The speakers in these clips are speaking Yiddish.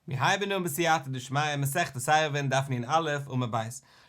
מיר הייבן אן בסייעתא דשמיא מסכת עירובין דף נ"א עמוד ב'.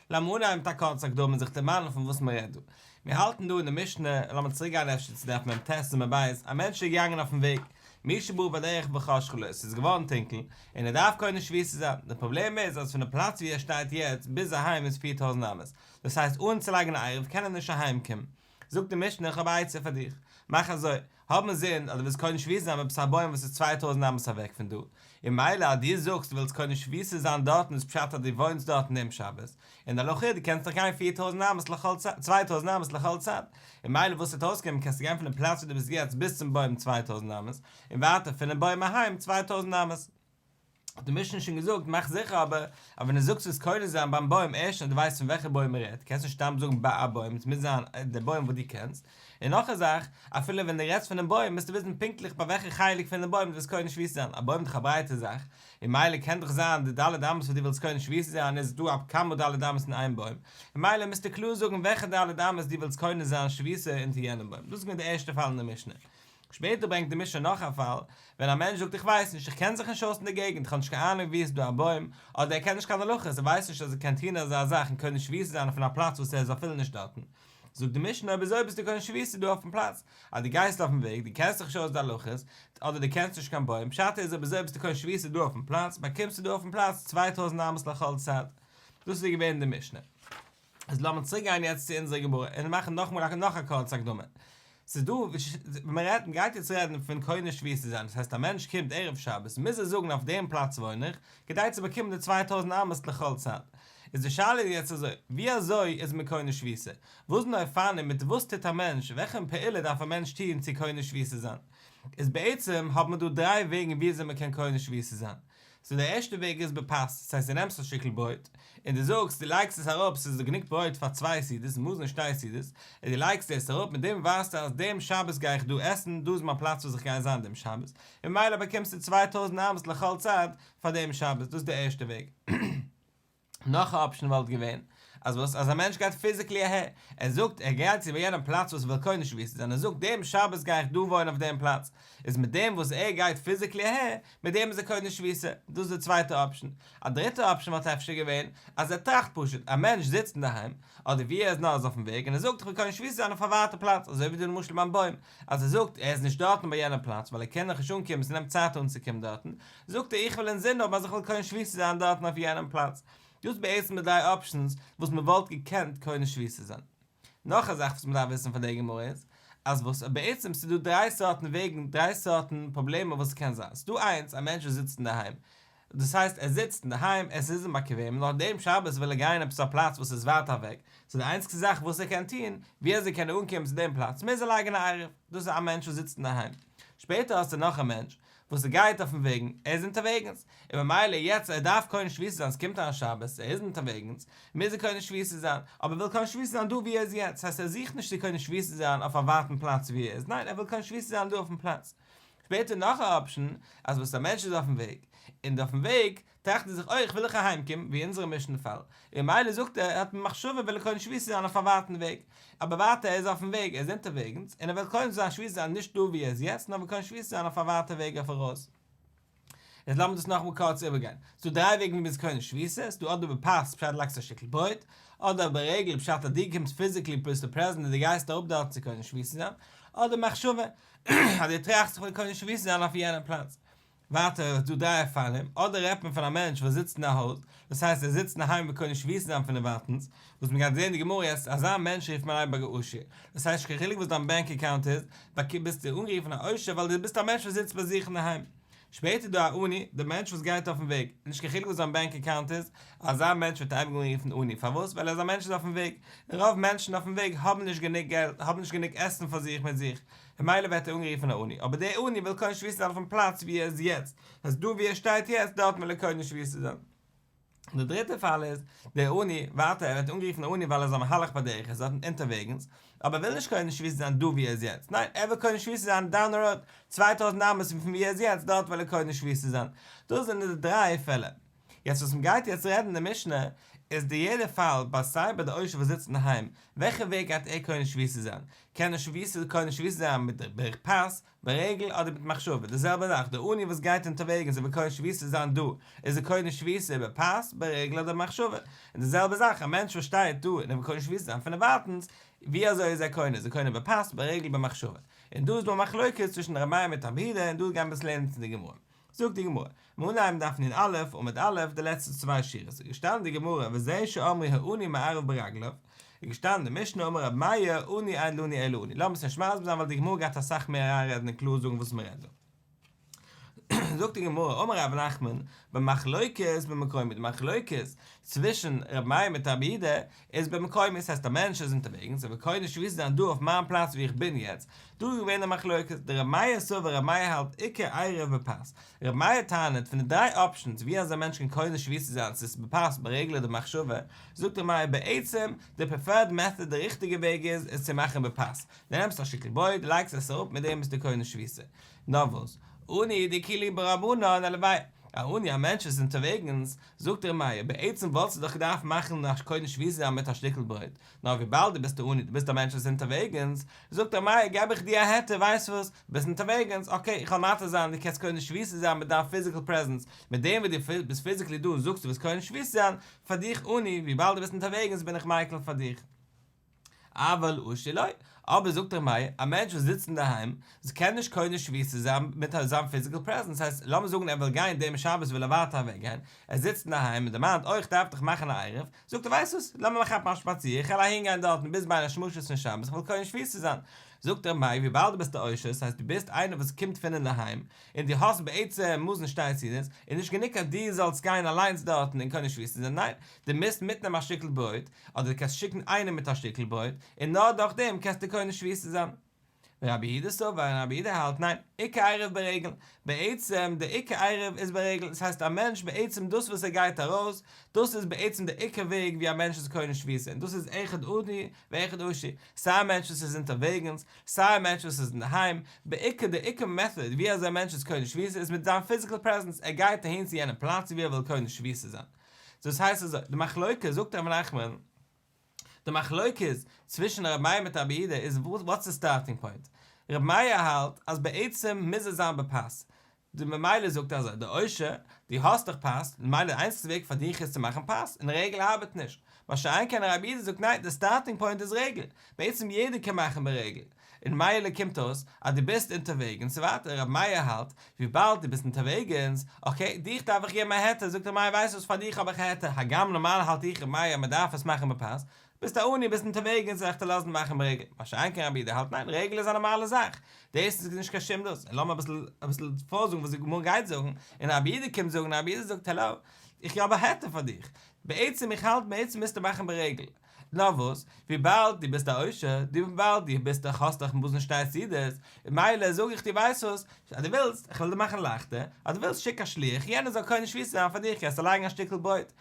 לאמיר אנהייבן מיט א קורצע הקדמה און זיך דערמאנען פון וואס מען רעדט דא. מיר האלטן דא אין די משנה, לאמיר צוריק גיין אפשר צו דף מ"ט עמוד ב', א מענטש איז געגאנגען אויפן וועג, מי שבא בדרך וחשכה לו, עס איז געווארן טונקל, און ער דארף קונה שביתה זיין, די פראבלעם איז אז פון די פלאץ ווי ער שטייט יעצט ביז אהיים איז 4000 אמות, דאס הייסט אן צו לייגן א עירוב קען ער נישט אהיים קומען. זאגט די משנה איך האב א עצה פאר דיך, מאך אזוי, האב אינזין אז דו ווילסט קונה שביתה זיין עפעס א בוים וואס איז 2000 אמות אוועק פון דא, און מילא אז דו זאגסט דו ווילסט קונה שביתה זיין דארטן איז פשט אז דו וואוינסט דארטן דעם שבת, און די הלכה איז דו קענסט דאך גיין 4000 אמות לכל צד, 2000 אמות לכל צד, און מילא וואס וועט אויסקומען קענסטו גיין פונעם פלאץ וואו דו ביסט יעצט ביז צום בוים 2000 אמות, און ווייטער פונעם בוים אהיים 2000 אמות. האט די משנה שוין געזאגט, מאך זיכער אבער, אז ווען דו זאגסט וועסט קונה זיין ביים בוים, ערשטנס אז דו ווייסט פון וועלכע בוים מען רעדט, קענסט נישט סתם זאגן ביי א בוים, עס מוז זיין די בוים וואס דו קענסט, און נאך א זאך, אפילו ווען דו רעדסט פונעם בוים, מוזטו וויסן פונקטליך ביי וועלכע חלק פונעם בוים דו ווילסט קונה שביתה זיין, א בוים איז דאך א ברייטע זאך, און מילא קען דאך זיין די ד' אמות וואס דו ווילסט קונה שביתה זיין איז דא א כמה ד' אמות אין איין בוים, און מילא מוזטו קלאר זאגן וועלכע ד' אמות דו ווילסט קונה זיין שביתה אונטער יענעם בוים. דאס איז געווען די ערשטע פאל אין די משנה. שפעטער ברענגט די משנה נאך א פאל, ווען א מענטש זאגט איך ווייס נישט, איך קען זיך נישט אויס אין די געגנט, איך האב נישט קיין אהנונג וואו עס איז דא א בוים, אדער ער קען נישט קיין הלכות, ער ווייסט נישט אז ער קען טון אזא זאך און קונה שביתה זיין פון א פלאץ וואס ער איז אפילו נישט דארטן. זאגט די משנה אויב אזוי ביסטו קונה שביתה דא אויפן פלאץ, אז דו גייסט אויפן וועג, דו קענסט זיך נישט אויס די הלכות, אדער דו קענסט נישט קיין בוים, פשט איז אויב אזוי ביסטו קונה שביתה דא אויפן פלאץ, באקומסטו דא אויפן פלאץ 2000 אמות לכל צד. דאס איז געווען די משנה. איז לאמיר צוריק גיין יעצט צו אונזער גמרא און מאכן נאכאמאל נאך א קורצע הקדמה. ס'איז דא, ווען מען רעדט, מען גייט יעצט רעדן פון קונה שביתה זיין, דאס הייסט א מענטש קומט ערב שבת מוז ער זאגן אויף דעם פלאץ וואוין איך, כדי צו באקומען די 2000 אמות לכל צד. איז די שאלה איז יעצט אזוי, ווי אזוי איז מען קונה שביתה? וואס זענען די אופנים מיט וואס טוט א מענטש, וועלכע פעולה דארף א מענטש טון צו קונה שביתה זיין? איז בעצם האט מען דא דריי וועגן ווי אזוי מען קען קונה שביתה זיין. so די ערשטע וועג איז בפת, דאס הייסט דו נעמסט א שטיקל ברויט, און דו זאגסט, דו לייגסט עס אראפ, ס'איז גענוג ברויט פאר צוויי סעודות, מזון שתי סעודות, און דו לייגסט עס אראפ, מיט דעם ווייזטו אז דעם שבת גיי איך דא עסן, דא איז מיין פלאץ וואס איך גיי זיין דעם שבת, און ממילא באקומסטו 2000 אמות לכל צד פאר דעם שבת, דאס איז די ערשטע וועג. נאך א option וואלט געווען, אז וואס? אז א מענטש גייט physically אהער, ער זאגט ער גייט צו יענעם פלאץ וואס ער וויל קונה שביתה זיין, ער זאגט דעם שבת גיי איך דא וואוינען אויף דעם פלאץ, איז מיט דעם וואס ער גייט physically אהער, מיט דעם איז ער קונה שביתה, דאס איז די צווייטע option. א דריטע option וואלט אפשר געווען, אז ער טראכט פשוט, א מענטש זיצט אינדערהיים, אדער ווי ער איז נאר איז אויפן וועג, און ער זאגט איך וויל קונה שביתה זיין אויף א ווייטע פלאץ, אזוי ווי די למשל ביים בוים, אז ער זאגט ער איז נישט דארטן ביי יענעם פלאץ ווייל ער קען נאך נישט אנקומען ס'נעמט צייט אנצוקומען דארטן, זאגט ער איך וויל אינזין האבן אז איך וויל קונה שביתה זיין דארטן אויף יענעם פלאץ. דאס איז בעצם די דריי options וואס מען וואלט געקענט קונה שביתה זיין. נאך א זאך וואס מען דארף וויסן פון די גמרא איז, אז וואס בעצם ס'איז דא דריי סארטן וועגן, דריי סארטן פראבלעמען וואס ס'קען זיין. ס'איז דא איינס, א מענטש וואס זיצט אינדערהיים, דאס הייסט ער זיצט אינדערהיים, עס איז אים באקוועם, נאר דעם שבת וויל ער גיין עפעס א פלאץ וואס איז ווייט אוועק, so די איינציגסטע זאך וואס ער קען טון, ווי אזוי קען ער אנקומען צו דעם פלאץ, מוז ער לייגן א עירוב, דאס איז א מענטש וואס זיצט אינדערהיים. שפעטער האסטו נאך א מענטש, וואס ער גייט אויפן וועגן, ער איז אונטערוועגנס, און ממילא יעצט ער דארף קונה שביתה זיין, עס קומט אריין שבת, ער איז אונטערוועגנס, מוז ער קונה שביתה זיין, אבער ער וויל קונה שביתה זיין דא ווי ער איז יעצט, ס'הייסט ער זוכט נישט צו קונה שביתה זיין אויף א ווייטן פלאץ ווי ער איז, ניין ער וויל קונה שביתה זיין דא אויפן פלאץ. שפעטער נאך א option, אז וואס א מענטש איז אויפן וועג, און אויפן וועג טראכט ער זיך אוי איך וויל איך אהיים קומען, ווי אונזערע משנה פאל, און ממילא זאגט ער, ער האט מחשבה וויל ער קונה שביתה זיין אויף א ווייטן וועג, אבער ווייטער ער איז אויפן וועג, ער איז אונטערוועגנס, און ער וויל קונה זיין שביתה זיין נישט דא ווי ער איז יעצט, נאר וויל קונה שביתה זיין אויף א ווייטע וועג אויף ארויס. יעצט לאמיר דאס נאכאמאל קורץ איבערגיין. ס'דא דריי וועגן ווי מ'איז קונה שביתה, ס'דא אדער בפת, פשט דו לייגסט א שטיקל ברויט, אדער ברגל, פשט אז דו קומסט physically ביסטו present און דו גייסט אראפ דארט צו קונה שביתה זיין, אדער מחשבה, אז דו טראכסט איך וויל קונה שביתה זיין אויף יענעם פלאץ. ווייטער איז דא דריי אופנים, אדער רעדט מען פון א מענטש וואס זיצט אין א הויז, דאס הייסט ער זיצט אינדערהיים און קונה שביתה זיין פון דערווייטנס, וואס מען גייט זען אין די גמרא יעצט, אזא מענטש רופט מען אייביג א עשיר, דאס הייסט נישט קיין חילוק וואס דיין bank account איז, ביסטו אנגערופן א עושר ווייל דו ביסט א מענטש וואס זיצט ביי זיך אינדערהיים. שפעטער איז דא א עני, דער מענטש וואס גייט אויפן וועג, נישט קיין חילוק וואס זיין bank account איז, אזא מענטש ווערט אייביג אנגערופן עני, פארוואס? ווייל אזא מענטש איז אויפן וועג, רוב מענטשן אויפן וועג האבן נישט גענוג געלט, האבן נישט גענוג עסן פאר זיך מיט זיך, ממילא ווערט ער אנגערופן א עני, אבער דער עני וויל קונה שביתה זיין אויפן פלאץ ווי ער איז יעצט, דאס הייסט דא ווי ער שטייט יעצט, דארט וויל ער קונה שביתה זיין. און די דריטע פאל איז, דער עני, ווייטער, ער ווערט אנגערופן עני ווייל ער איז א מהלך בדרך, ער איז אונטערוועגנס, אבער ער וויל נישט קונה שביתה זיין דא ווי ער איז יעצט, ניין, ער וויל קונה שביתה זיין down the road, 2000 אמות פון ווי ער איז יעצט, דארט וויל ער קונה שביתה זיין. דאס זענען די דריי פעלער. יעצט וואס מ'גייט יעצט רעדן אין די משנה, איז די יעדע פאל ביי סיי ביי די עושר וואס זיצט אינדערהיים, וועלכע וועג גייט ער קונה שביתה זיין? קען ער שביתה קונה שביתה זיין מיט בפת, ברגל אדער מיט מחשבה? די זעלבע זאך די עני וואס גייט אונטערוועגנס און וויל קונה שביתה זיין דא, איז ער קונה שביתה בפת, ברגל אדער במחשבה? און די זעלבע זאך א מענטש וואס שטייט דא און ער וויל קונה שביתה זיין פון דערווייטענס, ווי אזוי איז ער קונה? איז ער קונה בפת, ברגל, במחשבה? און דא איז דא א מחלוקת צווישן ר' מאיר מיט רבי יהודה און דא גייען מיר עס לערנען צו די גמרא. זאגט די גמרא, מיר אנהייבן דף נ"א עמוד א', די לעצטע צוויי שורות, איז געשטאנען די גמרא וזה שאמרו העני מערב ברגליו, איז געשטאנען די משנה אמר רבי מאיר עני אין לנו אלא עני, לאמיר עס נישט מסביר זיין ווייל די גמרא גייט אסאך מער אריינרעדן און קלאר זאגן וואס מען רעדט דא. זאגט די גמרא, אמר רב נחמן, במחלוקת במקומו, די מחלוקת צווישן רבי מאיר מיט רבי יהודה איז במקומו, ס'הייסט א מענטש איז אונטערוועגנס, ער וויל קונה שביתה זיין דא אויף מיין פלאץ ווי איך בין יעצט, דא איז געווען די מחלוקת, דרבי מאיר סבר רבי מאיר האלט עיקר עירוב בפת, רבי מאיר טענה'ט פון די דריי options ווי אזוי א מענטש קען קונה שביתה זיין צו ס'איז בפת ברגל אדער במחשבה, זאגט רבי מאיר בעצם די preferred method די ריכטיגע וועג איז עס צו מאכן בפת, דו נעמסט א שטיקל ברויט דו לייגסט עס אראפ מיט דעם ביסטו קונה שביתה, נאר וואס, עני דאקילו ברבנן עילויה, א עני א מענטש וואס איז אונטערוועגנס, זאגט ר' מאיר, בעצם וואלסטו דאך געדארפט מאכן א קונה שביתה זיין מיט א שטיקל ברויט, נאר וויבאלד דו ביסט א עני, דו ביסט א מענטש וואס איז אונטערוועגנס, זאגט ר' מאיר, געב איך דיר א היתר, ווייסט וואס, ביסט אונטערוועגנס, okay, איך וועל מתיר זיין, דו קענסט קונה שביתה זיין מיט דיין physical presence, מיט דעם וואס דו ביסט physically דא און זאגסט דו ווילסט קונה שביתה זיין, פאר דיך עני, וויבאלד דו ביסט אונטערוועגנס בין איך מיקל פאר דיך. אבל עשיר לא, אבער זאגט ר' מאיר, א מענטש וואס זיצט אינדערהיים, ז קען נישט קונה שביתה זיין מיט זיין physical presence, הייסט לאמיר זאגן ער וויל גיין דעם שבת וויל ער ווייטער אוועק גיין, ער זיצט אינדערהיים און דערמאנט אוי איך דארף דאך מאכן א עירוב, זאגט ער ווייסט וואס, לאמיר מיך כאפן א שפאציר, איך וועל אהין גיין דארטן ביז בין השמשות פון שבת, איך וויל קונה שביתה זיין. זאגט ר' מאיר, וויבאלד דו ביסט א עושר, ס'הייסט דו ביסט איינער וואס קומט פון אינדערהיים, און דו האסט בעצם מזון שתי סעודות, איז נישט גענוג אז דו זאלסט גיין אליינס דארטן און קונה שביתה זיין, ניין, דו מוזט מיטנעמען א שטיקל ברויט, אדער דו קענסט שיקן איינעם מיט א שטיקל ברויט, און נאר דורך דעם קענסטו קונה שביתה זיין. ורבי יהודה סבר, און רבי יהודה האלט, ניין, עיקר עירוב ברגל, בעצם די עיקר עירוב איז ברגל, דאס הייסט א מענטש בעצם דאס וואס ער גייט ארויס, דאס איז בעצם די עיקר וועג ווי א מענטש איז קונה שביתה, און דאס איז אחד עני ואחד עשיר, סיי א מענטש וואס איז אונטערוועגנס, סיי א מענטש וואס איז אינדערהיים, בעיקר די עיקר method ווי אזוי א מענטש איז קונה שביתה איז מיט זיין physical presence, ער גייט אהין צו יענעם פלאץ ווי ער וויל קונה שביתה זיין. דאס הייסט אזוי, די מחלוקת, זאגט ר' נחמן, די מחלוקת צווישן ר' מאיר מיט רבי יהודה איז what's the starting point. ר' מאיר האלט אז בעצם מוז עס זיין בפת, די ממילא זאגט ער אזוי, די עושר, דו האסט דאך פת, ממילא די איינציגסטע וועג פאר דיך איז צו מאכן פת, און רגל ארבעט נישט. מה שאין כן רבי יהודה זאגט ניין, די starting point איז רגל, בעצם יעדער קען מאכן ברגל, און מילא קומט אויס אז דו ביסט אונטערוועגנס און ווייטער, רבי מאיר האלט, וויבאלד דו ביסט אונטערוועגנס, okay, דיך דארף איך געבן א היתר, זאגט רבי מאיר ווייסט וואס פאר דיך האב איך א היתר, הגם נארמאל האלט איך רבי מאיר אז מען דארף עס מאכן בפת, ביסט א עני ביסט אונטערוועגנס זאל איך דיר לאזן מאכן ברגל, מה שאין כן רבי יהודה האלט ניין רגל איז א נארמאלע זאך, דאס איז נישט קיין שום דאס, און לאמיר אביסל אביסל פארזאגן וואס די גמרא גייט זאגן, און רבי יהודה קומט זאגן, רבי יהודה זאגט העלא, איך האב א היתר פאר דיך, בעצם איך האלט בעצם מוזטו מאכן ברגל, נאר וואס, וויבאלד דו ביסט א עושר, דו וויבאלד דו ביסט דאך האסט דאך מזון שתי סעודות, ממילא זאג איך דיר ווייסט וואס, אז דו ווילסט, איך וועל דיר מאכן לייכטער, אז דו ווילסט שיק א שליח, יענער זאל קונה שביתה זיין פאר דיר, קענסטו לייגן א שטיקל ברויט.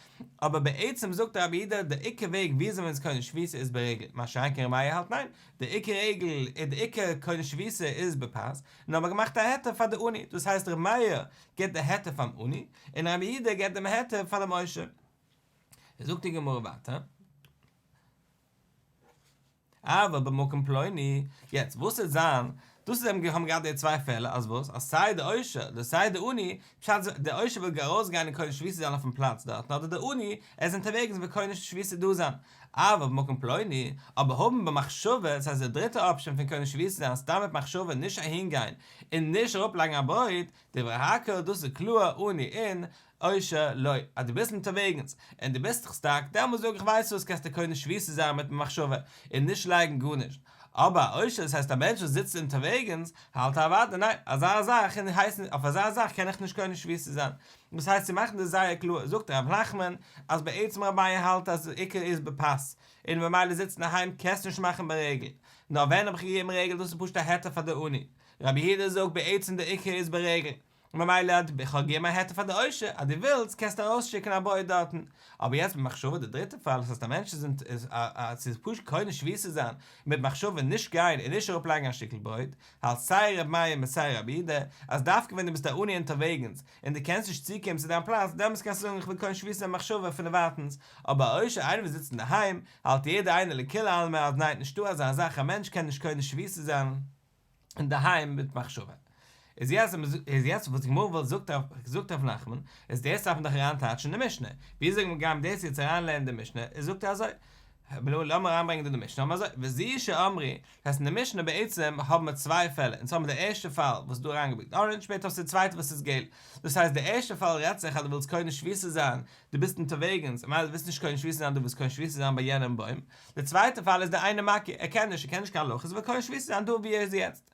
אבער בעצם זאגט רבי יהודה די עיקר וועג וויאזוי מען איז קונה שביתה איז ברגל, מה שאין כן ר' מאיר האלט ניין, די עיקר רגל און די עיקר קונה שביתה איז בפת, און האבן געמאכט א היתר פאר די עני, דאס הייסט ר' מאיר גיבט די היתר פארן עני, און רבי יהודה גיבט דעם היתר פאר דעם עושר. זאגט די גמרא ווייטער. אבל במקום פלוני, יעצט וואס וועט זיין, דאס איז האבן האבן געהאט די צוויי פעלער אז וואס, אז סיי די עושר אדער סיי די עני, פשט איז די עושר וויל ארויס גיין און קונה שביתה זיין אויפן פלאץ דארטן אדער די עני, ער איז אונטערוועגנס וויל קונה שביתה דא זיין, אבל במקום פלוני, אבער האבן במחשבה, דאס הייסט די דריטע option פון קונה שביתה זיין סתם מיט מחשבה נישט אהין גיין און נישט אראפ לייגן א ברויט, דברי הכל דאס איז קלאר עני אין, עושר לא, אז דו ביסט אונטערוועגנס, און דו ביסט דיך stuck, דעמאלס זאג איך ווייסט וואס קענסטו קונה שביתה זיין מיט מחשבה, און נישט לייגן גארנישט. אבער א עושר, דאס הייסט א מענטש וואס זיצט אונטערוועגנס, האלט אוודאי ניין, אזא זאך און הייסט אויף אזא זאך קען איך נישט קונה שביתה זיין. דאס הייסט צו מאכן דאס זייער קלאר, זאגט ר' נחמן, אז בעצם ר' מאיר האלט אז עיקר איז בפת, און ממילא זיצן אהיים קענסטו נישט מאכן ברגל. נאר ווען האב איך געגעבן רגל דאס איז פשוט א היתר פאר די עני. רבי יהודה זאגט בעצם די עיקר איז ברגל. ממילא איך האב געגעבן א היתר פאר די עושר, אז דו ווילסט קענסטו ארויסשיקן א בויד דארטן, אבער יעצט במחשבה די דריטע פאל, דאס הייסט א מענטש איז ס'איז פשוט קונה שביתה זיין מיט מחשבה נישט גיין און נישט אראפלייגן א שטיקל ברויט, האלט סיי ר' מאיר מיט סיי רבי יהודה אז דווקא ווען דו ביסט א עני אונטערוועגנס און דו קענסט נישט צוקומען צו דיין פלאץ דעמאלטס קענסטו זאגן איך וויל קונה שביתה זיין במחשבה פון דערווייטנס, אבער א עושר איינער וואס זיצט אינדערהיים האלט יעדער איינער לכולי עלמא אז ניין נישטא אזא זאך א מענטש קען נישט קונה שביתה זיין אינדערהיים מיט מחשבה. איז יעצט איז יעצט וואס די גמרא וויל זאגט זאגט רב נחמן איז דאס דארף מען דאך אריינטייטשן אין די משנה, וויאזוי גייען מיר דאס יעצט אריינלערנען אין די משנה, איז זאגט ער אזוי, לאמיר אריינברענגען דא די משנה, האבן מיר אזוי, וזו שאמרו, דאס הייסט אין די משנה בעצם האבן מיר צוויי פעלער, אונז האבן די ערשטע פאל וואס איז דא אריינגעברענגט orange, שפעטער האסטו די צווייטע וואס איז געל, דאס הייסט די ערשטע פאל רעדט זיך אז דו ווילסט קונה שביתה זיין, דו ביסט אונטערוועגנס, ממילא דו ווילסט נישט קונה שביתה זיין דו ווילסט קונה שביתה זיין ביי יענעם בוים, די צווייטע פאל איז די אינו מכיר, ער קען נישט, ער קען נישט קיין הלכות, ער וויל קונה שביתה זיין דא ווי ער איז יעצט.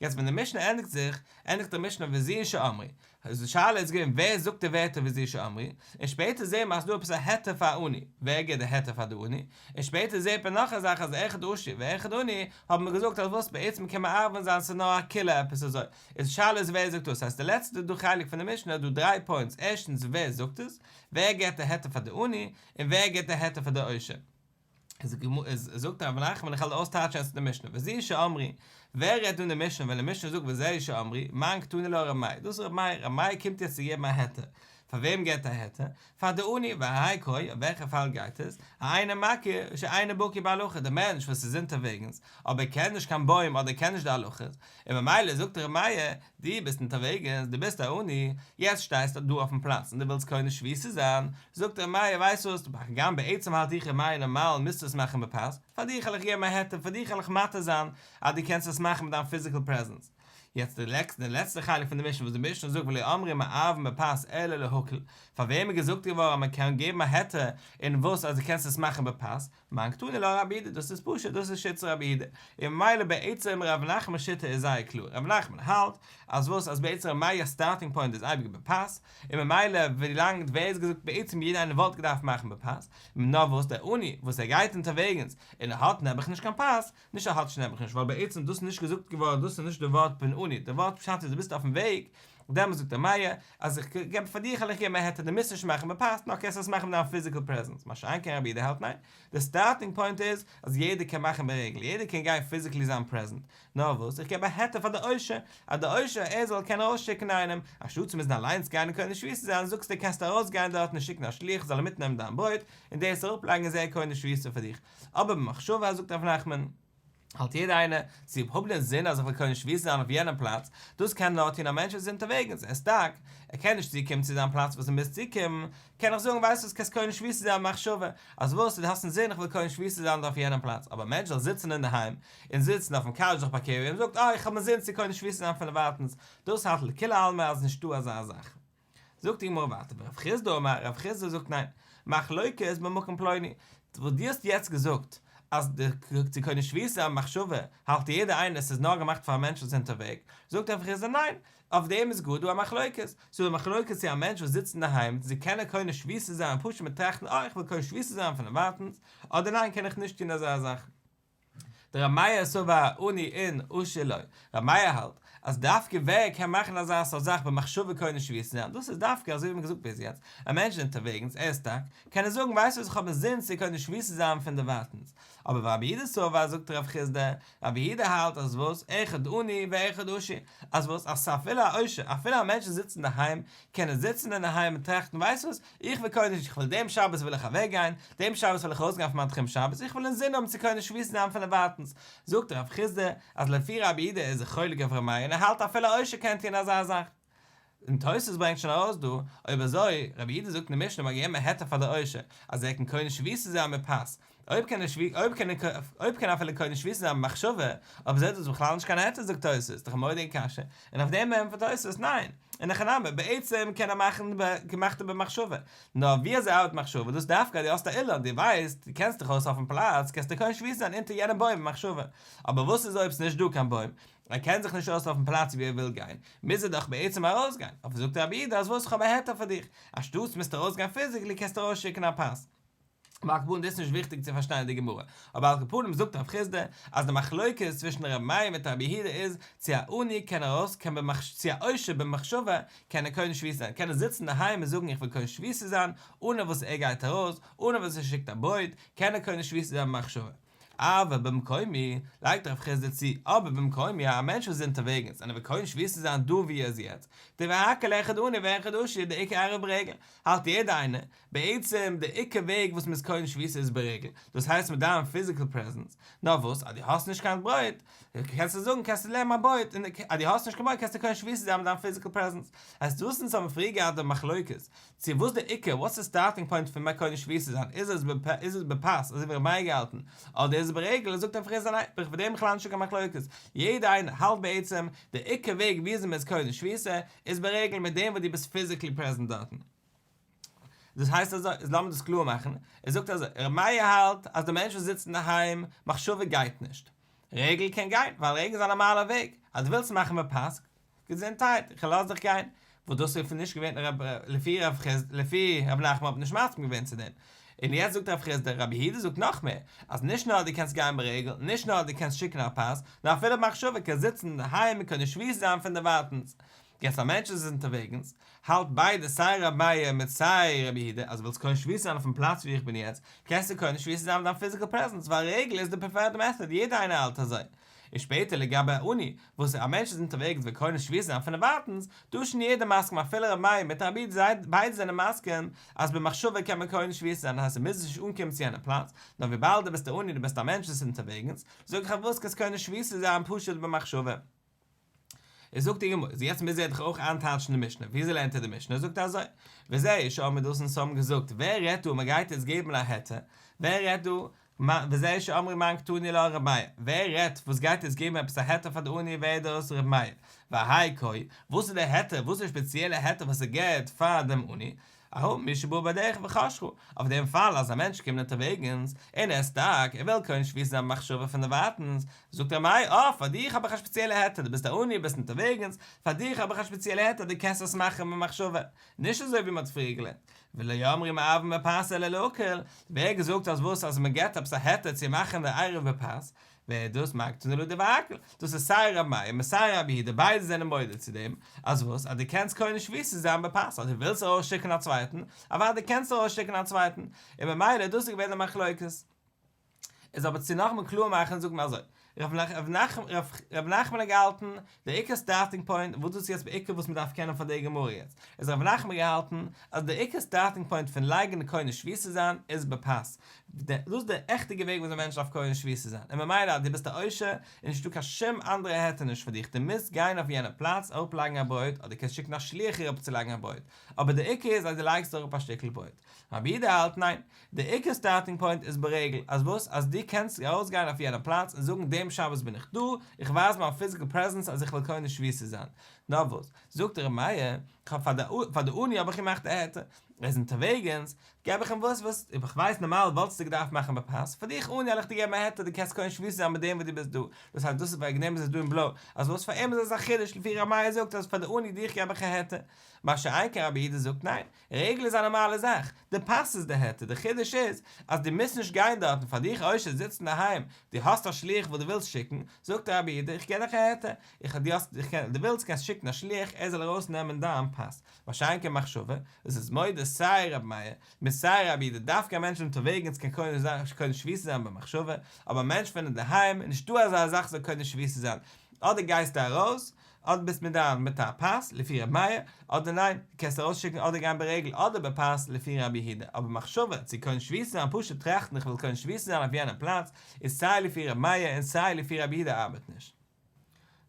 יעצט ווען די משנה ענדיגט זיך, ענדיגט די משנה וזו שאמרו. איז די שאלה איז געווען ווער זאגט די ווערטער וזו שאמרו, און שפעטער זעהט מען אז ס'דא עפעס א היתר פאר עני, ווער גיבט די היתר פאר די עני, און שפעטער זעהט מען נאך א זאך אז אחד עשיר ואחד עני האבן מיר געזאגט אז וואס בעצם קען מערבין זיין ס'איז נאר א קולא עפעס אזוי, איז די שאלה איז ווער זאגט דאס, ס'הייסט די לעצטע דא חלק פון די משנה איז דא דריי points, ערשטנס ווער זאגט עס, ווער גיבט די היתר פאר די עני, און ווער גיבט די היתר פאר די עושר. איז זאגט רב נחמן איך וועל אויסטייטשן עס אין די משנה וזו שאמרו, ווער רעדט דא אין די משנה ווען די משנה זאגט וזו שאמרו, מאן קתני לה ר' מאיר, דאס איז ר' מאיר, ר' מאיר קומט יעצט צו געבן א היתר, פאר וועם געבט ער היתר? פאר די עני, והאי קאי, אויף וועלכע פאל גייט עס? האינו מכיר, שאינו בקי בהלכה, די מענטש וואס איז אונטערוועגנס, אבער ער קען נישט קיין בוים אדער קען נישט די הלכות, און ממילא זאגט ר' מאיר, דו ביסט אונטערוועגנס, דו ביסט א עני, יעצט שטייסטו דא אויפן פלאץ און דו ווילסט קונה שביתה זיין, זאגט ר' מאיר, ווייסט וואס, הגם בעצם האלט איך ר' מאיר נארמאל מוזטו עס מאכן בפת, פאר דיך וועל איך געבן א היתר, פאר דיך וועל איך מתיר זיין אז דו קענסט עס מאכן מיט דיין physical presence. יעצט די לעצטע חלק פון די משנה וואס די משנה זאגט ולא אמרו מערבין בפת אלא להקל, פאר וועם איז געזאגט געווארן אז מען קען געבן א היתר אין וואס אז דו קענסט עס מאכן בפת, מאן קתני לה רבי יהודה, דאס איז פשוט, דאס איז שיטת רבי יהודה, און ממילא בעצם ר' נחמנ'ס שיטה איז זייער קלאר, ר' נחמן האלט אז וואס אז בעצם ר' מאיר'ס starting point איז אייביג בפת, און ממילא ווילאנג ווער איז געזאגט בעצם יעדער איינער וואלט געדארפט מאכן בפת, נאר וואס דער עני וואס ער גייט אונטערוועגנס און ער האט נעבעך נישט קיין פת, נישט ער האט נישט נעבעך נישט, ווייל בעצם דאס איז נישט געזאגט געווארן דאס איז נישט די ווארט פון עני, די ווארט פשט איז דו ביסט אויפן וועג, דעמאלס זאגט ר' מאיר אז איך געב פאר דיך וועל איך געבן א היתר דו מוזט נישט מאכן בפת נאר קענסט עס מאכן מיט דיין physical presence, מה שאין כן רבי יהודה האלט ניין, די starting point איז אז יעדער קען מאכן ברגל, יעדער קען גיין physically זיין present, נאר וואס איך געב א היתר פאר די עושר אז די עושר ער זאל קענען ארויסשיקן איינעם, אנשטאט צו מוזן אליינס גיין און קונה שביתה זיין זאגסטו קענסטו ארויסגיין דארט און שיקן א שליח זאל ער מיטנעמען דיין ברויט און דאס אראפלייגן איז ער קונה שביתה פאר דיך, אבער במחשבה זאגט ר' נחמן. האלט יעדער איינער צו האבן אין זין אז איך וויל קונה שביתה זיין אויף יענעם פלאץ, דאס קען נאר טון א מענטש וואס איז אונטערוועגנס, ער איז stuck, ער קען נישט צוקומען צו זיין פלאץ וואס ער מוז צוקומען, קען איך זאגן ווייסט וואס קענסט קונה שביתה זיין במחשבה, אז וואס דו האסט אין זין איך וויל קונה שביתה זיין אויף יענעם פלאץ, אבער א מענטש זאל זיצן אינדערהיים און זיצן אויפן couch זיך באקוועם און זאגט אה איך האב אין זין צו קונה שביתה זיין פון דערווייטענס, דאס האלט לכולי עלמא אז נישטא אזא זאך. זאגט די גמרא ווייטער ורב חסדא אמר, רב חסדא זאגט ניין, מחלוקת במקום פלוני, וואס דו האסט יעצט געזאגט אז די צו קונה שביתה במחשבה האלט יעדער איינער עס איז נאר געמאכט פאר א מענטש וואס איז אונטערוועג, זאגט רב חסדא ניין, אויף דעם איז גאר דא א מחלוקת, ס'איז דא א מחלוקת צו א מענטש וואס זיצט אינדערהיים צו קען ער קונה שביתה זיין פשוט מיט טראכטן אה איך וויל קונה שביתה זיין פון דערווייטענס, אדער ניין קען איך נישט טון אזא זאך. דר' מאיר סבר עני אין עשיר לא, ר' מאיר האלט אז דווקא ווער קען מאכן אזא סארט זאך במחשבה קונה שביתה זיין, דאס איז דווקא אזוי ווי מ'האט געזאגט ביז יעצט, א מענטש איז אונטערוועגנס, ער איז stuck, קען ער זאגן ווייסט וואס איך האב אינזין צו קונה שביתה זיין פון דערווייטענס, אבער ורבי יהודה סבר זאגט רב חסדא, רבי יהודה האלט אז וואס, אחד עני ואחד עשיר, אז וואס, אז אפילו א עושר, אפילו א מענטש וואס זיצט אינדערהיים, קען ער זיצן אינדערהיים און טראכטן ווייסט וואס, איך וויל קונה איך וויל דעם שבת וויל איך אוועק גיין, דעם שבת וויל איך ארויס גיין פון מיין תחום שבת, איך וויל אינזין האבן צו קונה שביתה זיין פון דערווייטענס, זאגט רב חסדא אז לפי רבי יהודה איז ער חולק אויף ר' מאיר און ער האלט אפילו עושר קען טוען אזא זאך. און תוס' ברענגט שוין ארויס דא, אויב אזוי, רבי יהודה זאגט אין די משנה מ'האט געגעבן א היתר פאר די עושר אז ער קען קונה שביתה זיין מיט פת, אויב קען ער אויב קען ער אויב קען ער אפילו קונה שביתה זיין במחשבה, אויב אזוי איז דאס בכלל נישט קיין היתר זאגט תוס', דאך א מורא'דיגע קשיא, און אויף דעם ענטפערט תוס' ניין, אין הכי נמי, בעצם קען ער מאכן געמאכט במחשבה, נאר ווי אזוי ארבעט מחשבה, דאס דווקא אז דו האסט א אילן, דו ווייסט, דו קענסט דיך אויס אויפן פלאץ, קענסטו קונה שביתה זיין אונטער יענעם בוים במחשבה, אבער וואס איז אויב ס'נישט דא קיין בוים, ער קען זיך נישט אויס אויפן פלאץ ווי ער וויל גיין, מוז ער דאך בעצם ארויסגיין, אבער זאגט רבי יהודה אז וואס איך האב א היתר פאר דיך, אנשטאטס מוזטו ארויסגיין physically קענסטו ארויסשיקן א פת. אבער על כל פנים דאס איז נישט וויכטיג צו פארשטיין די גמרא, אבער על כל פנים זאגט רב חסדא אז די מחלוקת צווישן רבי מאיר מיט רבי יהודה איז צו א עני קען ארויס קען במחש צו א עושר במחשבה קען ער קונה שביתה זיין קען ער זיצן אינדערהיים און זאגן איך וויל קונה שביתה זיין אנע וואס ער גייט ארויס אנע וואס ער שיקט א בויד קען ער קונה שביתה זיין במחשבה. אבל במקומו, לייגט רב חסדא צו, אבער במקומו, א מענטש וואס איז אונטערוועגנס און ער וויל קונה שביתה זיין דא ווי ער איז יעצט, דברי הכל אחד עני ואחד עשיר דעיקר עירוב ברגל, האלט יעדער איינער, בעצם די עיקר וועג וואס מ'איז קונה שביתה איז ברגל, דאס הייסט מיט דיין physical presence, נאר וואס אז דו האסט נישט קיין ברויט, קענסטו זאגן קענסטו נעמען א ברויט, און אז דו האסט נישט קיין ברויט קענסטו קונה שביתה זיין מיט דיין physical presence. הייסט וואס אונז האבן פריער געהאט די מחלוקת, צו וואס די עיקר, what's די starting point פון קונה שביתה זיין, איז עס איז עס בפת אזוי ווי ר' מאיר געהאלטן, אדער איז עס ברגל, זאגט רב חסדא ניין, פאר דעם בכלל נישטא קיין מחלוקת, יעדער איינער האלט בעצם די עיקר וועג וויאזוי מ'איז קונה שביתה איז ברגל מיט דעם וואס דו ביסט physically present דארטן. דאס הייסט אזוי, איז לאמיר דאס קלאר מאכן, ער זאגט אזוי, ר' מאיר האלט אז די מענטש וואס זיצט אינדערהיים, מחשבה גייט נישט. רגל קען גיין, ווייל רגל איז א נארמאלע וועג, אז דו ווילסט מאכן בפת, געזונטהייט, איך לאז דיך גיין, וואס דאס איז נישט געווען לפי רב חסדא, לפי רב נחמן האט מען נישט מסכים געווען צו דעם. און יעצט זאגט רב חסדא, רבי יהודה זאגט נאך מער, אז נישט נאר אז דו קענסט גיין ברגל, נישט נאר אז דו קענסט שיקן א פת, נאר אפילו במחשבה קענסט זיצן אינדערהיים און קונה שביתה זיין פון דערווייטנס. יעצט א מענטש וואס איז אונטערוועגנס, האלט ביידע סיי רבי מאיר מיט סיי רבי יהודה, אז ווילסט קונה שביתה זיין אויפן פלאץ ווי איך בין יעצט, קענסטו קונה שביתה זיין מיט דיין physical presence, ווייל רגל איז די preferred method, יעדער איינער האלט אזוי. און שפעטער לגבי א עני, וואס א מענטש איז אונטערוועגנס וויל קונה שביתה זיין פון דערווייטנס, דא איז שוין יעדער מסכים אפילו רבי מאיר מיט רבי יהודה זיי ביידע זענען מסכים אז במחשבה קען מען קונה שביתה זיין, דאס הייסט מ'מוז נישט אנקומען צו יענע פלאץ, נאר וויבאלד דו ביסט א עני דו ביסט א מענטש וואס איז אונטערוועגנס, זאג איך אויף וואס קענסט קונה שביתה זיין פשוט במחשבה. איז זאגט די גמרא, איז יעצט מוז ער דאך אויך איינטייטשן די משנה, וויאזוי לערנט ער די משנה? זאגט ער אזוי, וזהו שאמרו דאס אונז האבן געזאגט, ווער רעדט דא מען גייט יעצט געבן א היתר, ווער רעדט דא, וזהו שאמרו מאן קתני לה ר' מאיר, ווער רעדט וואס גייט יעצט געבן עפעס א היתר פאר די עני ווער איז דאס ר' מאיר, והאי קאי, וואס איז די היתר, וואס איז די שפעציעלע היתר וואס ער געבט פאר דעם עני, אהא, מי שבא בדרך וחשכה, אויף דעם פאל אז א מענטש קומט אונטערוועגנס, און ער איז stuck, ער וויל קונה שביתה זיין במחשבה פון דערווייטנס, זאגט ר' מאיר, אה, פאר דיך האב איך א שפעציעלע היתר, דו ביסט א עני, ביסט אונטערוועגנס, פאר דיך האב איך א שפעציעלע היתר, דו קענסט עס מאכן במחשבה, נישט אזוי ווי מען האט פריער געלערנט, ולא אמרו מערבין בפת אלא להקל, ווער האט געזאגט אז וואס אז מען געבט עפעס א היתר צו מאכן די עירוב בפת, ווער דאס מאן קתני לה דברי הכל, דאס איז סיי רבי מאיר און סיי רבי יהודה ביידע זענען מודה צו דעם, אז וואס? אז דו קענסט קונה שביתה זיין בפת, אז דו ווילסט ארויס שיקן א צווייטן, אוודאי קענסטו ארויס שיקן א צווייטן, און ממילא דאס איז געווען די מחלוקת. איז אבער צו נאכאמאל קלאר מאכן זאגט מען אזוי, ר' נחמן האט געהאלטן, די עיקר starting point, וואס דאס איז יעצט בעיקר וואס מען דארף קענען פאר די גמרא יעצט, איז ר' נחמן געהאלטן אז די עיקר starting point פון לייגן קונה שביתה זיין איז בפת, דאס איז די עכטיגע וועג וויאזוי מענטש דארף קונה שביתה זיין, און ממילא אז דו ביסט א עושר איז נישטא קיין שום אנדערע היתר נישט פאר דיך, דו מוזט גיין אויף יענע פלאץ אראפלייגן א ברויט אדער קענסט שיקן א שליח אראפצולייגן א ברויט, אבער די עיקר איז אז דו לייגסט אראפ א שטיקל ברויט. רבי יהודה האלט ניין, די עיקר starting point איז ברגל, אז וואס? אז דו קענסט ארויסגיין אויף יענע פלאץ און זאגן דעם שבת בין איך דא, איך ווייז מיין physical presence אז איך וויל קונה שביתה זיין. נאר וואס? זאגט ר' מאיר, כ'האב פאר די פאר די עני האב איך געמאכט א היתר, ער איז אונטערוועגענס, געב איך אים וואס וואס, איך ווייס נארמאל וואלטסטו געדארפט מאכן בפת, פאר דיך עני וועל איך דיר געבן א היתר דו קענסט קונה שביתה זיין מיט דעם וואס דו ביסט דא, דאס הייסט דאס איז וועגן דעם איז עס דא אין בלוי, אז וואס פאר אים איז עס א חידוש לפי ר' מאיר זאגט אז פאר די עני דיך געב איך א היתר, מה שאין כן רבי יהודה זאגט ניין, רגל איז א נארמאלע זאך, די פת איז די היתר, די חידוש איז אז דו מוזט נישט גיין דארטן פאר דיך עושר זיצט אינדערהיים, דו האסט א שליח וואס דו ווילסט שיקן, זאגט רבי יהודה איך געב דיך א היתר, איך דו האסט איך קען דו ווילסט קענסט שיקן א שליח ער זאל ארויס נעמען דיין פת, מה שאין כן מחשבה, דאס איז מודה סיי רבי מאיר מיט סיי רבי יהודה דווקא א מענטש אונטערוועגנס קען קונה זיין קונה שביתה זיין במחשבה, אבער א מענטש פון אינדערהיים איז נישטא אזא זאך זאל קונה שביתה זיין, אדער גייסטו ארויס אדער ביסט מיט דיין מיט א פת לפי ר' מאיר, אדער ניין, דו קענסט ארויסשיקן אדער גיין ברגל אדער בפת לפי רבי יהודה, אבער מחשבה צו קונה שביתה זיין פשוט טראכטן איך וויל קונה שביתה זיין אויף יענעם פלאץ, איז סיי לפי ר' מאיר און סיי לפי רבי יהודה ארבעט נישט.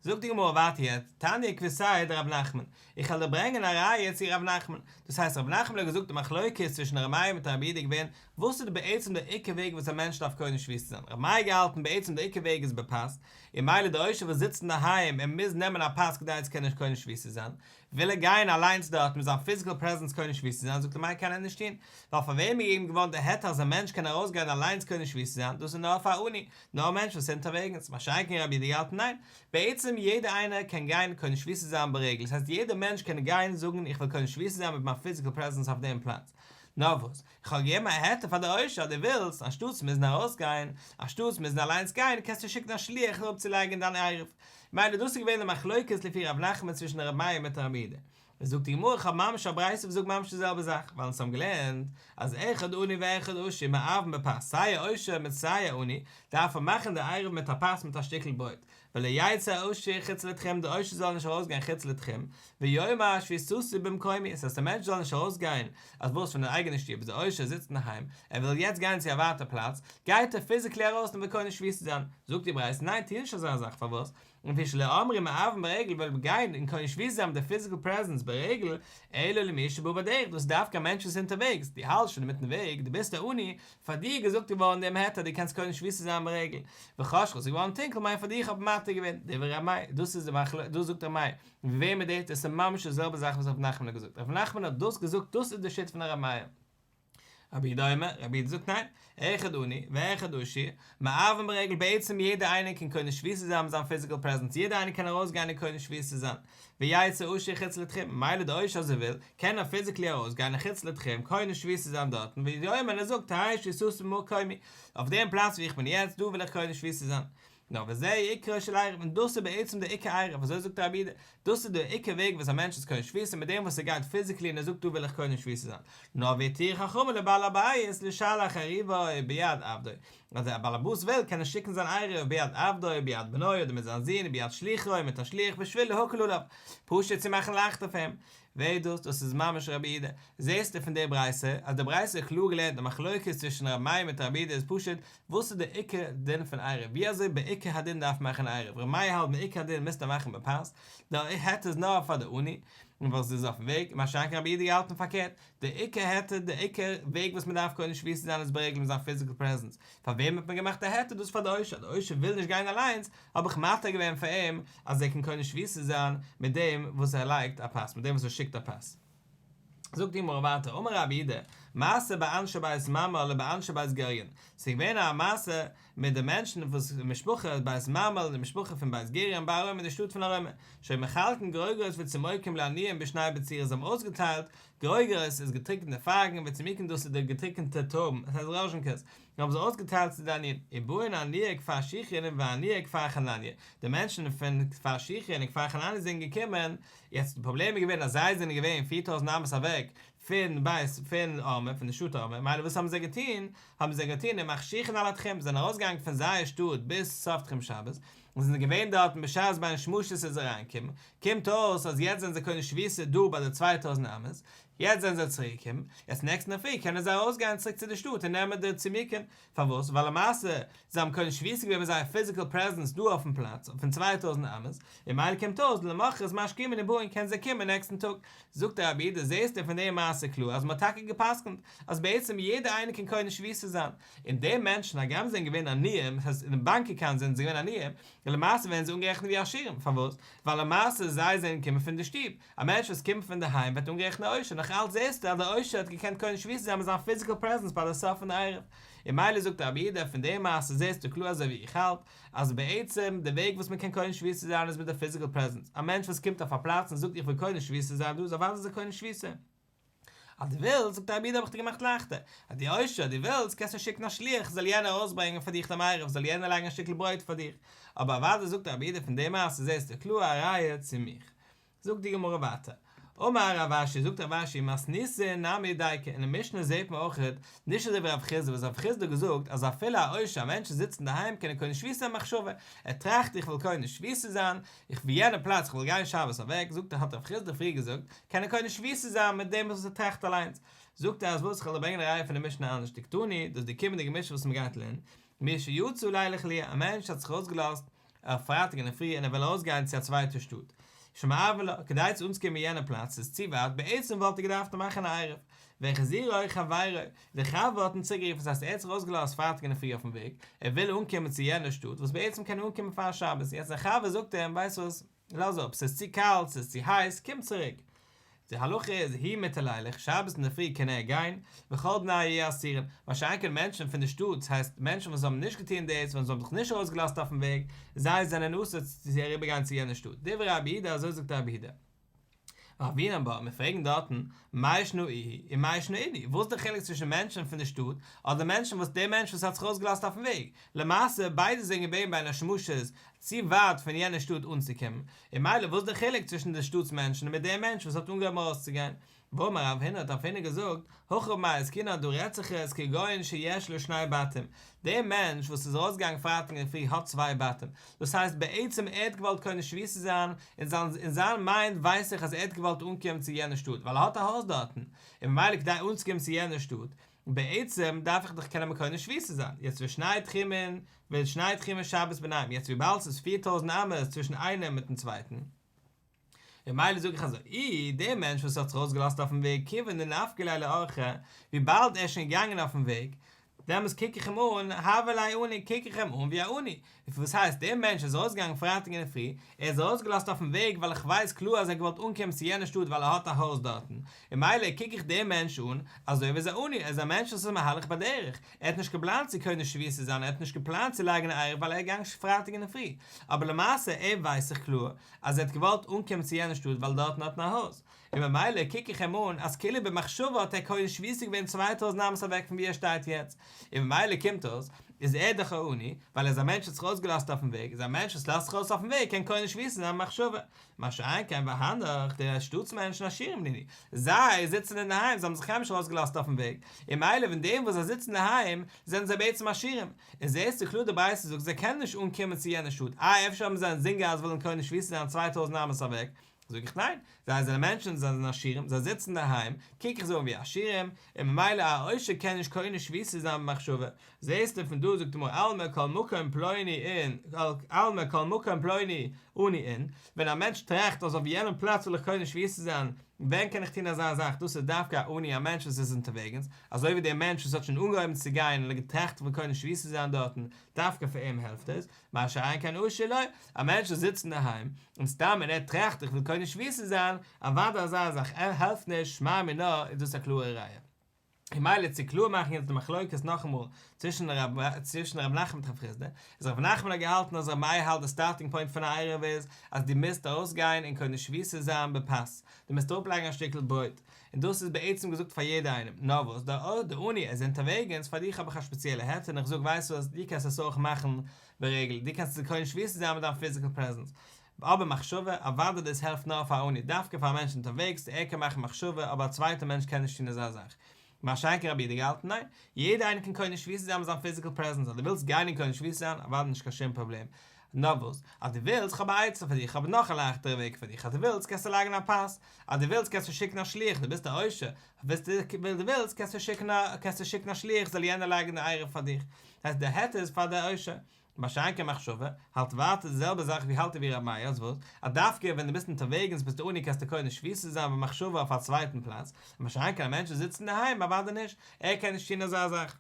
זאגט די גמרא ווייטער יעצט, תניא כוותיה דרב נחמן, איך וועל דיר ברענגען א ראיה צו רב נחמן, דאס הייסט רב נחמן האט געזאגט די מחלוקת צווישן ר' מאיר מיט רבי יהודה איז געווען, וואס איז בעצם דער עיקר וועג וואס א מענטש דארף קונה שביתה זיין, ר' מאיר האט געהאלטן בעצם דער עיקר וועג איז בפת, און מילא דער עושר וואס זיצט אינדערהיים און מוז נעמען א פת כדי צו קענען קונה שביתה זיין, וויל ער גיין אליינס דארט מיט זיין physical presence קונה שביתה זיין, זאגט ר' מאיר קען ער נישט טון, ווייל פאר וועם איז געגעבן געווארן די היתר אז א מענטש קען ארויסגיין אליינס קונה שביתה זיין, דאס איז נאר פאר עני, נאר א מענטש וואס איז אונטערוועגנס, מה שאין כן רבי יהודה געהאלטן ניין, בעצם יעדער איינער קען גיין קונה שביתה זיין ברגל, דאס הייסט יעדער מענטש קען גיין זאגן איך וויל קונה שביתה זיין מיט מיין physical presence אויף דעם פלאץ. נאר וואס, איך האב געגעבן א היתר פאר די עושר אז דו ווילסט, אנשטאטס מוזן ארויסגיין, אנשטאטס מוזן אליינס גיין, קענסטו שיקן א שליח אראפצולייגן דיין עירוב. מילא דאס איז געווען די מחלוקת לפי ר' נחמן צווישן ר' מאיר מיט ר' יהודה. זאגט די גמרא איך האב ממש א ברייתא וואס זאגט ממש די זעלבע זאך, ווייל אונז האבן געלערנט אז אחד עני ואחד עשיר מערבין בפת, סיי א עושר מיט סיי א עני דארף מען מאכן די עירוב מיט א פת מיט א שטיקל ברויט, ולא יצא העשיר חוץ לתחום די עושר זאל נישט ארויסגיין חוץ לתחום, ויאמר שביתתי במקומי, עס הייסט א מענטש זאל נישט ארויסגיין אז וואס פון די אייגענע שטוב, די עושר זיצט אינדערהיים, ער וויל יעצט גיין צו א ווייטע פלאץ, גייט ער physically ארויס און וויל קונה שביתה זיין, זאגט די ברייתא ניין טו נישט אזא זאך פארוואס? לפי שלא אמרו מערבין ברגל ווייל גיין און קונה שביתה זיין מיט די physical presence ברגל, אלא למי שבא בדרך, דאס איז דווקא א מענטש וואס איז אונטערוועגס, דו האלסט שוין אינמיטן וועג, דו ביסט א עני, פאר דיר איז געזאגט געווארן דעם היתר דו קענסט קונה שביתה זיין ברגל, וחשכה ס'איז געווארן טונקל מיין פאר דיך האב מתיר געווען, דברי ר' מאיר, דאס איז די מחלוקת, דאס זאגט ר' מאיר, ווי וועמען דעיט עס איז ממש די זעלבע זאך וואס ר' נחמן האט געזאגט, ר' נחמן האט דאס געזאגט דאס איז די שיטה פון ר' מאיר. רבי יהודה אומר, רבי יהודה זאגט ניין, אחד עני ואחד עשיר, מערבין ברגל בעצם יעדער איינער קען קונה שביתה זיין מיט זיין physical presence, יעדער איינער קען ארויסגיין און קונה שביתה זיין, ויצא העשיר חוץ לתחום, ממילא די עושר אז ער וויל, קען ער physically ארויסגיין און חוץ לתחום קונה שביתה זיין דארטן, ויאמר און ער זאגט תהא שביתתי במקומי, אויף דעם פלאץ ווי איך בין יעצט, דא וויל איך קונה שביתה זיין. נאר וזה עיקרו של עירוב, און דאס איז בעצם דער עיקר עירוב, אזוי זאגט רבי יהודה, דאס איז דער עיקר וועג וואס א מענטש איז קונה שביתה, מיט דעם וואס ער גייט physically און ער זאגט דא וויל איך קונה שביתה זיין, נאר והתירו חכמים לבעל הבית לשלח עירובו ביד עבדו, אז דער בעל הבית וויל קען ער שיקן זיין עירוב ביד עבדו ביד בנו אדער מיט זיין זון ביד שלוחו מיט א שליח בשביל להקל עליו, פשוט צו מאכן לייכטער פאר אים. ווער דאס? דאס איז ממש רבי יהודה. זעסטו פון די ברייתא אז די ברייתא האט קלאר געלערנט די מחלוקת צווישן רבי מאיר מיט רבי יהודה איז פשוט וואס איז די עיקר דין פון עירוב ווי אזוי בעיקר הדין דארף מען מאכן עירוב רבי מאיר האלט מעיקר הדין מוזטו מאכן בפת די היתר איז נאר פאר די עני און וואס איז אויפן וועג מה שאין כן רבי יהודה געהאלטן פארקערט די עיקר היתר די עיקר וועג וואס מען דארף קונה שביתה זיין איז ברגל מיט זיין physical presence פאר וועם האט מען געמאכט א היתר דאס פאר די עושר די עושר וויל נישט גיין אליינס האב איך מתיר געווען פאר אים אז ער קען קונה שביתה זיין מיט דעם וואס ער לייגט א פת, מיט דעם וואס ער שיקט א פת. זאגט די גמרא ווייטער, אמר רבי יהודה, מעשה באנשי בית ממל ובאנשי בית גוריון, ס'איז געווען א מעשה מיט די מענטשן וואס משפחה בית ממל און די משפחה פון בית גוריון בארומא אין די שטאט פון ארומא, שהיו מחלקין גרוגרות וצימוקים לעניים בשני בצורת, זיי האבן אויסגעטיילט, גרוגרות איז געטריקענטע פייגן, וצימוקים דאס איז די געטריקענטע טרויבן, עס הייסט ראזשינקעס, און האבן זיי אויסגעטיילט צו די עניים, ובאין עניי כפר שיחין ועניי כפר חנניה, די מענטשן פון כפר שיחין און כפר חנניה זענען געקומען, יעצט די פראבלעם איז געווען אז זיי זענען געווען 4000 אמות אוועק פון בית פון ארמא, פון די שטאט ארמא, מילא וואס האבן זיי געטון, האבן זיי געטון ומחשיכין על התחום, זענען ארויסגעגאנגען פון זייער שטאט ביז סוף תחום שבת, און זענען געווען דארטן בשעת בין השמשות איז אריינגעקומען, קומט אויס אז יעצט זענען זיי קונה שביתה דא ביי די 2000 אמות, יעצט זענען זיי צוריק געקומען, יעצט נעקסטן אינדערפרי קענען זיי ארויסגיין צוריק צו די שטאט און נעמען די צימוקים, פארוואס? ווייל למעשה זיי האבן קונה שביתה געווען מיט זייער physical presence דא אויפן פלאץ פון 2000 אמות, און מילא קומט אויס למחרת משכימין ובאין קענען זיי קומען נעקסטן טאג. זאגט רבי יהודה זעסטו פון די מעשה קלאר אז מען האט טאקע גע'פסק'נט אז בעצם יעדער איינער קען קונה שביתה זיין, און די מענטשן הגם זיי זענען געווען עניים, דאס הייסט אינעם bank account זענען זיי געווען עניים, און למעשה ווערן זיי אנגערעכנט ווי עשירים, פארוואס? ווייל למעשה זיי זענען געקומען פון די שטוב, א מענטש וואס קומט פון די היים ווערט אנגערעכנט א עושר, נאך אלץ זעסטו אז דער עושר האט געקענט קונה שביתה זיין מיט זיין physical presence ביי די סוף פון די עירוב. און מילא זאגט רבי יהודה, פון די מעשה זעסטו קלאר אזוי ווי איך האלט, אז בעצם די וועג וואס מען קען קונה שביתה זיין איז מיט די physical presence, א מענטש וואס קומט אויף א פלאץ און זאגט איך וויל קונה שביתה זיין דא איז אוודאי איז ער קונה שביתה. אז דו ווילסט, זאגט רבי יהודה האב איך דיר געמאכט לייכטער, אז דו עושר, דו ווילסט, קענסטו שיקן א שליח זאל יענער ארויסברענגען פאר דיך דעם עירוב, זאל יענער לייגן א שטיקל ברויט פאר דיך, אבער אוודאי זאגט רבי יהודה פון די מעשה זעסטו קלאר א ראיה צו מיך. זאגט די גמרא ווייטער, אמר רב אשי, זאגט רב אשי, מתניתין נמי דייקא, אין די משנה זעט מען אויך, נישט אזוי ווי רב חסדא, וואס רב חסדא האט געזאגט אז אפילו א עושר, א מענטש וואס זיצט אינדערהיים קען ער קונה שביתה זיין במחשבה, ער טראכט איך וויל קונה שביתה זיין, איך וויל יענע פלאץ, איך וויל גיין שבת אוועק, זאגט ער האט רב חסדא פריער געזאגט, קען ער קונה שביתה זיין מיט דעם וואס ער טראכט אליינס. זאגט ער אז וואס, איך וועל דיר ברענגען א ראיה פון די משנה אנדערש, דקתני, דאס איז די קומענדיגע משנה וואס מען גייט לערנען, מי שיצא לילך לעיר, א מענטש האט זיך ארויסגעלאזט אויף פרייטאג אינדערפרי און ער וויל ארויסגיין צו א צווייטע שטאט, שמערבין לו, כדי צו אנצוקומען יענע פלאץ, ס'איז צו ווייט, בעצם וואלט ער געדארפט מאכן א עירוב, והחזירו חברו, דער חבר האט אים צוריקגערופן, ס'הייסט ער האט זיך ארויסגעלאזט פרייטאג אינדערפרי אויפן וועג, ער וויל אנקומען צו יענע שטאט, וואס בעצם קען ער אנקומען פאר שבת, יעצט דער חבר זאגט אים, ווייסט וואס, לאז אפ, ס'איז צו קאלט, ס'איז צו הייס, קום צוריק. די הלכה איז, הוא מותר לילך, שבת אינדערפרי קען ער גיין, וכל בני העיר אסורין, מה שאין כן מענטשן פון די שטאט, ס'הייסט מענטשן וואס האבן נישט געטון דאס, ווען זיי האבן זיך נישט ארויסגעלאזט אויפן וועג, זיי זענען אסור צו אריבערגיין צו יענע שטאט. דברי רבי יהודה, אזוי זאגט רבי יהודה. והוינן בה, מיר פרעגן דארטן, מאי שנא איהו ומאי שנא אינהו, וואס איז די חילוק צווישן מענטשן פון די שטאט, אדער מענטשן וואס דער מענטש וואס האט זיך ארויסגעלאזט אויפן וועג, למעשה ביידע זענען געווען בין השמשות צו ווייט פון יענע שטאט אנצוקומען, און מילא וואס איז די חילוק צווישן די שטאט'ס מענטשן מיט דער מענטש וואס האט אנגעהויבן ארויסצוגיין? ואמר רב הונא האט רב הונא געזאגט, הכא במאי עסקינן דא רעדט זיך עס כגון שיש לו שני בתים, דער מענטש וואס איז ארויסגעגאנגען פרייטאג אינדערפרי האט צוויי בתים, דאס הייסט בעצם ער האט געוואלט קונה שביתה זיין, אין זיין אין זיין mind ווייס איך אז ער האט געוואלט אנקומען צו יענע שטאט ווייל ער האט א הויז דארטן, און ממילא כדי אנצוקומען צו יענע שטאט, בעצם דארף איך דאך קענען קונה שביתה זיין, יעצט ושני תחומין, ושני תחומי שבת ביניהם, יעצט וויבאלד ס'איז 4000 אמות צווישן איינעם מיטן צווייטן, ממילא זאג איך אזוי, אי דער מענטש וואס האט זיך ארויסגעלאזט אויפן וועג כיוון דנפקא ליה לאורחא, וויבאלד ער איז שוין געגאנגען אויפן וועג, דעמאלס קוק איך אים אן, הוה ליה עני, קוק איך אים אן ווי א עני. וואס הייסט, דער מענטש איז ארויסגעגאנגען פרייטאג אינדערפרי, ער איז ארויסגעלאזט אויפן וועג ווייל איך ווייס קלאר אז ער האט געוואלט אנקומען צו יענע שטאט ווייל ער האט א הויז דארטן, ממילא קוק איך דעם מענטש אן אזוי ווי ער איז א עני, ער איז א מענטש וואס איז מהלך בדרך, ער האט נישט געפלאנט צו קונה שביתה זיין, ער האט נישט געפלאנט צו לייגן א עירוב ווייל ער איז געגאנגען פרייטאג אינדערפרי, אבער למעשה ער ווייסט זיך קלאר אז ער האט געוואלט אנקומען צו יענע שטאט ווייל דארטן האט מען א הויז, און ממילא קוק איך אים אן אז כאילו במחשבה האט ער קונה שביתה געווען 2000 אמות אוועק פון ווי ער שטייט יעצט, און ממילא קומט אויס איז ער דאך א עני, ווייל ער איז א מענטש וואס האט זיך ארויסגעלאזט אויפן וועג, איז א מענטש וואס לאזט זיך ארויס אויפן וועג קען קונה שביתה זיין במחשבה, מה שאין כן והנך, די שטאטס מענטשן עשירים נינהו, זיי זיצן אינדערהיים, זיי האבן זיך קיינמאל נישט ארויסגעלאזט אויפן וועג, און ממילא ווען דעם וואס זיי זיצן אינדערהיים זענען זיי בעצם עשירים, און זעסטו קלאר די ברייתא זאגט זיי קענען נישט אנקומען צו יענע שטאט, איי אפשר האבן זיי אינזין געהאט זיי ווילן קונה שביתה זיין 2000 אמות אוועק, זאג איך ניין, זיי זענען מענטשן, זיי זענען עשירים, זיי זיצן אינדערהיים, קוק איך זיי אן ווי עשירים, און ממילא א עושר קען נישט קונה שביתה זיין במחשבה, זעסטו פון דא זאגט די גמרא אלמא כל מקום פלוני אין, אלמא כל מקום פלוני עני אין, ווען א מענטש טראכט אז אויף יענעם פלאץ וויל איך קונה שביתה זיין, ווען קען איך טון אזא זאך, דאס איז דווקא א עני א מענטש וואס איז אונטערוועגנס, אזוי ווי דער מענטש וואס האט שוין אנגעהויבן צו גיין און האט געטראכט פון קונה שביתה זיין דארטן, דווקא פאר אים העלפט עס, מה שאין כן עשיר לא, א מענטש וואס זיצט אינדערהיים, און סתם און ער טראכט איך וויל קונה שביתה זיין, אוודאי אזא זאך העלפט נישט, שמע מינה איז דאס א קלארע ראיה. און מילא צו קלאר מאכן יעצט די מחלוקת נאכאמאל צווישן צווישן ר' נחמן מיט רב חסדא, איז ר' נחמן האט געהאלטן אז ר' מאיר האלט די starting point פון א עירוב איז אז דו מוזט ארויסגיין און קונה שביתה זיין בפת, דו מוזט אראפלייגן א שטיקל ברויט, און דאס איז בעצם געזאגט פאר יעדער איינעם, נאר וואס דער דער עני איז אונטערוועגנס, פאר דיך האב איך א שפעציעלע היתר און איך זאג ווייסט וואס, דו קענסט עס אויך מאכן ברגל, דו קענסט קונה שביתה זיין מיט דיין physical presence. אבער מחשבה, אוודאי דאס העלפט נאר פאר א עני, דווקא פאר א מענטש אונטערוועגס, ער קען מאכן מחשבה, אבער א צווייטער מענטש קען נישט טון אזא זאך. מה שאין כן רבי יהודה געהאלטן, ניין, יעדער איינער קען קונה שביתה זיין מיט זיין physical presence, אז דו ווילסט גיין און קונה שביתה זיין, אוודאי נישט קיין שום פראבלעם. נאר וואס, אז דו ווילסט, כ'האב א עצה פאר דיך, כ'האב נאך א לייכטערע וועג פאר דיך, אז דו ווילסט קענסטו לייגן א פת, אז דו ווילסט קענסטו שיקן א שליח, דו ביסט א עושר, ווילסט דו ווילסט קענסטו שיקן א קענסטו שיקן א שליח זאל יענער לייגן די עירוב פאר דיך, הייסט די היתר איז פאר די עושר. מה שאין כן מחשבה, האלט ווייטער די זעלבע זאך ווי האלט ער ווי רבי מאיר, אז וואס? אז דווקא ווען דו ביסט אונטערוועגנס ביסטו עני קענסטו קונה שביתה זיין במחשבה אויף א צווייטן פלאץ, מה שאין כן א מענטש וואס זיצט אינדערהיים אוודאי נישט, ער קען נישט טון אזא זאך.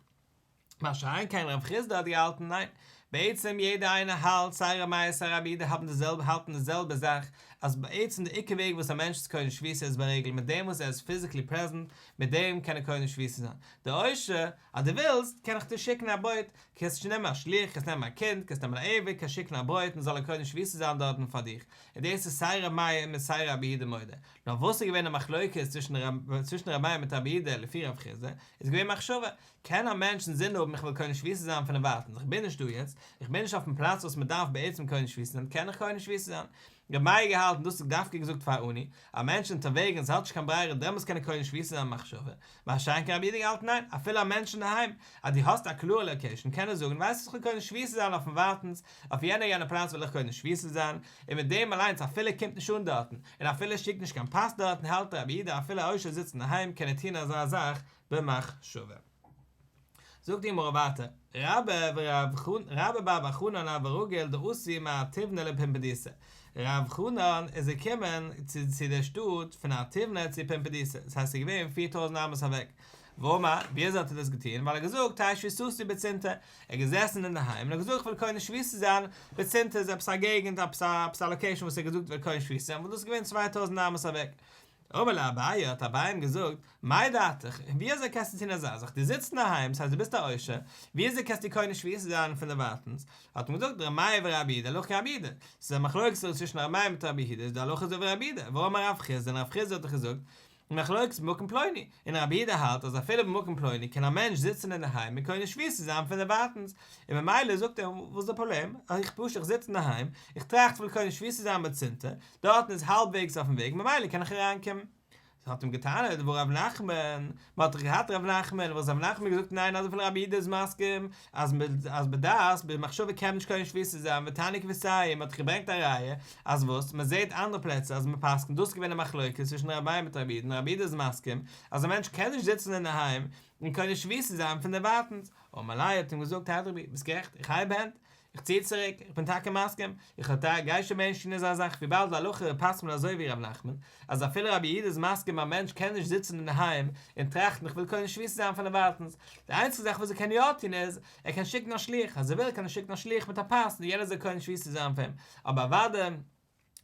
מה שאין כן רב חסדא האט געהאלטן ניין, בעצם יעדער איינער האלט סיי ר' מאיר סיי רבי יהודה האבן די זעלבע האלטן די זעלבע זאך, אז בעצם די עיקר וועג וואס א מענטש איז קונה שביתה איז ברגל מיט דעם וואס ער איז physically present מיט דעם קען ער קונה שביתה זיין, די עושר, אז דו ווילסט קען איך דיר שיקן א ברויט, קענסט שוין נעמען א שליח, קענסט נעמען א קינד, קענסט נעמען א עבד, קענסט שיקן א ברויט און זאל ער קונה שביתה זיין דארטן פאר דיך, און דאס איז סיי ר' מאיר און סיי רבי יהודה מודה, נאר וואס איז געווען די מחלוקת צווישן ר' מאיר מיט רבי יהודה לפי רב חסדא, איז געווען מחשבה, קען א מענטש אינזין האבן איך וויל קונה שביתה זיין פון דערווייטענס, איך בין נישט דא יעצט, איך בין נישט אויפן פלאץ וואס מען דארף בעצם קונה שביתה זיין, קען איך קונה שביתה זיין? ר' מאיר געהאלטן דאס איז דווקא געזאגט פאר עני, א מענטש אונטערוועגנס האט נישט קיין ברירה דעמאלס קען ער קונה שביתה זיין במחשבה, מה שאין כן רבי יהודה געהאלטן ניין, אפילו א מענטש אינדערהיים, אז דו האסט א קלארע location קען ער זאגן ווייסט וואס איך וויל קונה שביתה זיין אויפן ווייטענס, אויף יענע יענע פלאץ וויל איך קונה שביתה זיין, און מיט דעם אליינס אפילו ער קומט נישט אן דארטן, און אפילו ער שיקט נישט קיין פאסט דארטן האלט רבי יהודה אפילו א עושר זיצט אינדערהיים קען ער טון אזא זאך במחשבה. זאגט די גמרא ווייטער, רבה ורב רבה בר בר חנן הוה רגיל דאתי מארטיבנא לפומבדיתא, רב חנן איז געקומען צו צו דער שטאט פון ארטיבנא צו פומבדיתא, דאס הייסט ס'איז געווען 4000 אמות אוועק, ואמר, ווי אזוי האט ער דאס געטון, ווייל ער האט געזאגט תהא שביתתי בצינתא, ער איז געזעסן אינדערהיים און האט געזאגט איך וויל קונה שביתה זיין, בצינתא איז עפעס א געגנט, עפעס א עפעס א location וואס ער האט געזאגט וויל קונה שביתה זיין, וואס דאס איז געווען 2000 אמות אוועק. אמר ליה אביי, האט אביי אים געזאגט, מאי דעתיך, ווי אזוי קענסטו טון אזא זאך, דו זיצט אינדערהיים, ס'הייסט דו ביסט א עושר, ווי אזוי קענסטו קונה שביתה זיין פון דערווייטענס? האט אים געזאגט, ר' מאיר ורבי יהודה הלכה כרבי יהודה, ס'איז א מחלוקת צווישן ר' מאיר מיט רבי יהודה, איז די הלכה אזוי ווי רבי יהודה, והאמר רב חסדא, און רב חסדא האט דאך געזאגט, מחלוקת במקום פלוני, און רבי יהודה האלט אז אפילו במקום פלוני קען א מענטש זיצן אינדערהיים און קונה שביתה זיין פון דערווייטענס, און ממילא זאגט ער וואס איז די פראבלעם, איך פשוט איך זיץ אינדערהיים, איך טראכט כ'וויל קונה שביתה זיין בצינתא, דארטן איז האלבוועגס אויפן וועג ממילא קען איך אריינקומען. האט אים געטענה'ט והא רב נחמן, מען האט דאך געהאט רב נחמן, וואס רב נחמן האט געזאגט ניין אז אפילו רבי יהודה איז מסכים אז אז בדעת במחשבה קען מען נישט קונה שביתה זיין ותניא כוותיה, מען האט דאך געברענגט א ראיה אז וואס? מען זעט אנדערע פלעצער אז מען פסק'נט, דאס איז געווען א מחלוקת צווישן רבי מאיר מיט רבי יהודה, און רבי יהודה איז מסכים אז א מענטש קען נישט זיצן אינדערהיים און קונה שביתה זיין פון דערווייטנס, אמר ליה האט אים געזאגט הדרי בי, ביסט גערעכט, איך הייב הענט, איך צי צוריק, איך בין טאקע מסכים, איך האב טאקע גיי שוין מער נישט טון אזא זאך, וויבאלד להלכה פסק'נט מען אזוי ווי ר' נחמן, אז אפילו רבי יהודה איז מסכים א מענטש קען נישט זיצן אינדערהיים און טראכטן איך וויל קונה שביתה זיין פון דערווייטנס, די איינציגסטע זאך וואס ער קען יא טון איז, ער קען שיקן א שליח, אז ער וויל קען ער שיקן א שליח מיט א פאס און יענער זאל קונה שביתה זיין פאר אים, אבער אוודאי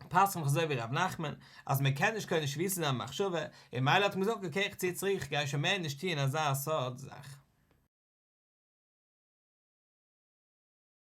פסק'נט מען אזוי ווי ר' נחמן אז מען קען נישט קונה שביתה זיין במחשבה, און ממילא האט מען געזאגט okay איך צי צוריק איך גיי שוין מער נישט טון אזא סארט זאך.